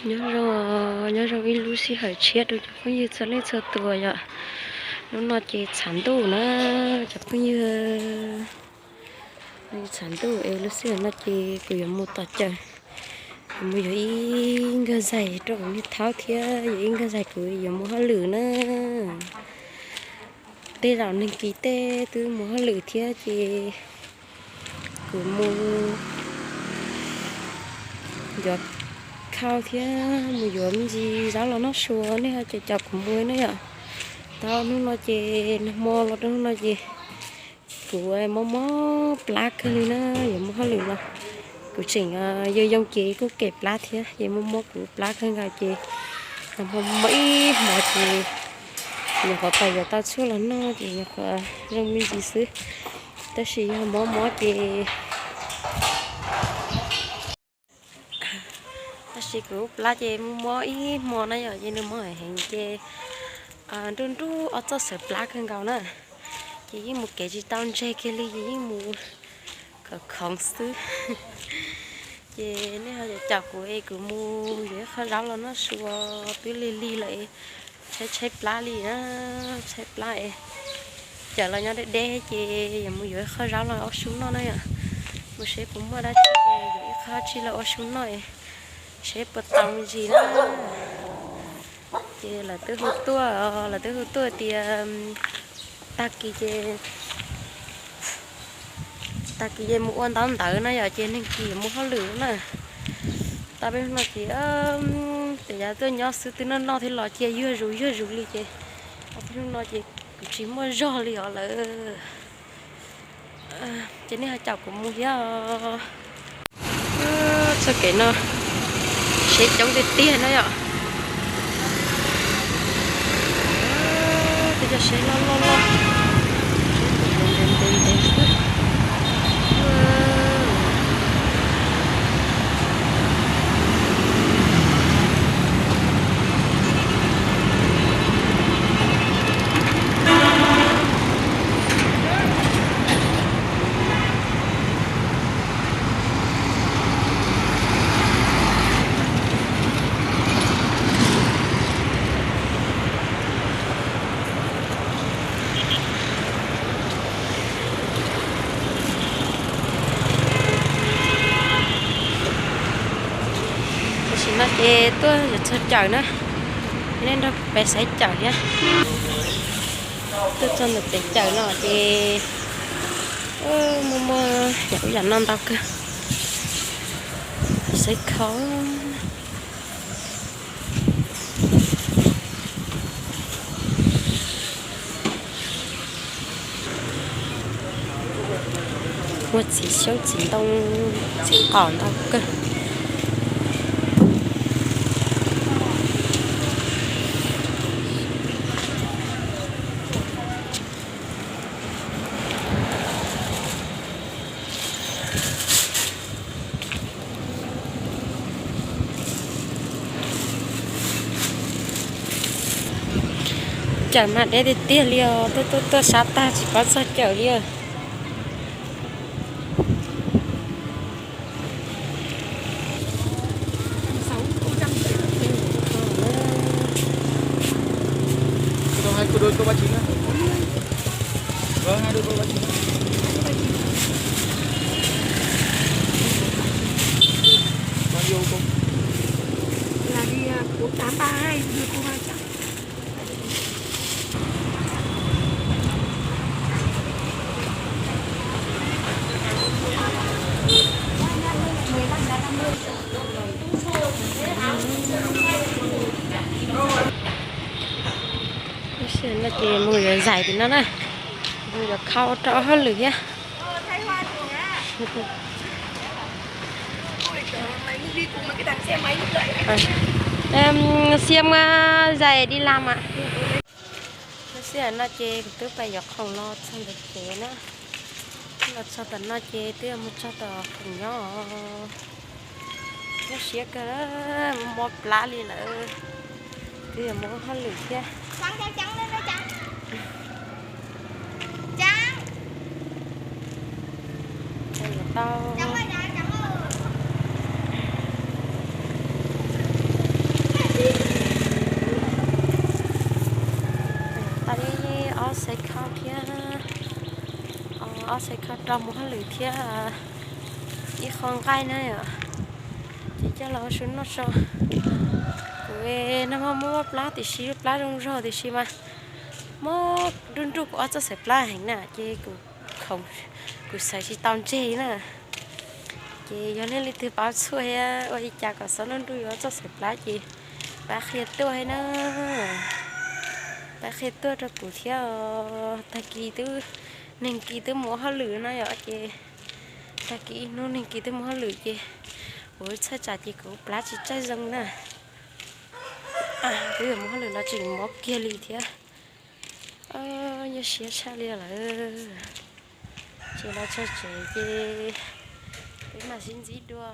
Nyob zoo, nyob zoo ib lub sij hawm tshiab rau cov phooj ywg txhua leej txhua tus yom. Hnub no ces tshav ntuj na cov phooj ywg, tshav ntuj es lub sij hawm no ces kuv yuav mus tom cawm, yuav mus yuav ib nkawg zais rau kuv niag thaub thiab yuav ib nkawg zais kuv yuav mus hauj lwm na. Tej zaum nag kis tej twb mus hauj lwm thiab ces kuv mus yuav khau thiab mus yuav me ntsis zaub los noj sua, nej ho caum caum kuv mus na yom. Tau hnub no ces nag hmo los rau hnub no ces kuv mob mob plab kawg li na, yuav mus hauj lwm los kuv tseem yoo yoo ces kuj kem plab thiab ces mob mob kuv plab kawg nkaus ces nag hmo mob ib hmos ces nyuam qhuav pais yuav tau tshuaj los noj ces nyuam qhuav zoo me ntsis xwb, tab sis yog mob mob ces tab sis kuv plab ces mob mob ib hmo na yom, ces nws mob heev heev ces nruj nruj ob txoj xawv plab kawg nkaus na, ces yeej mus kev tsis tau ntseg kiag li, ces yeej mus khov khoov xwb. Ces nej ho caum kuv es kuv mus yuav ib qho zaub los noj sua, twb lig lig lawm, tshaib tshaib plab li na, tshaib plab es cawm los nyob deb deb ces yuav mus yuav ib qho zaub los ua su noj na yom. Mus seb puas muaj dab tsi, yuav ib qho dab tsi los ua su noj es seb puas tau me ntsis na. Ces lawv twb hu tuaj, lawv twb hu tuaj tias tag kis ces, tag kis ces mus ua ntaub ntawv na yom, ces neeg kis mus hauj lwm na. Tau peb hnub no ces, ces yav tuaj nyob xwb twb noj noj thiab los cia yuag zus yuag zus li ces, tau peb hnub no ces kuv tsis muaj zog li os lawm. Ces nej ho caum kuv mus thiab. Txoj kev no siab coob tiag tiag na yom. Twb cov siab loj loj loj, siab ntev ntev ntev xwb. Tam sim no ces tuaj yuav txog cawm na, nej nrog peb saib cawm thiab. Tuaj txog ntawm peb cawm no ces muaj muaj yam ub yam no ntau kawg. Saib khau. Muaj txiv xyoob txiv ntoo txiv qaub ntau kawg. Cawm mas deb tiag tiag li os, tuaj tuaj tuaj sab tag tsis paub txog cawm li os. Lub sij hawm no ces mus yuav zais tim no na, mus yuav khau rau hauj lwm thiab. Xiam zais di lam mas. Lub sij hawm no ces kuv twb pais yuav khoom los txog ntawm kev na, los txog tom no ces twb yuav mus txog tom khoom nyob. Nyuaj siab kawg, mob plab li lawm, twb yuav mus ua hauj lwm thiab. Tau. rau mus hauj lwm thiab ib qho nqaij na yom, ces coj los ua su noj tso. Kuv nag hmo muab plab tiam sis lub plab zoo zog tiam sis mas mob nruj nruj kuv ob txoj xaim plab heev na ces kuv khoom, kuv xaim tsis tau ntseg na. Ces yog nej leej twg paub tshuaj thiab ua li cas kom xob nruj nruj yus ob txoj xaim plab ces pab qhia tuaj thiab na, pab qhia tuaj rau kuv thiab os. Tag kis twb, neeg kis twb mus ua hauj lwm no yom ces, tag kis ib hnub neeg kis twb mus hauj lwm ces kuv txhaj tsam ces kuv plab tsis tsaig zoo na. Twb yuav mus hauj lwm los tseem mob kiag li thiab. Nyuaj siab tshaj li lawm. Ces los txog tsev ces peb mam sib ntsib dua.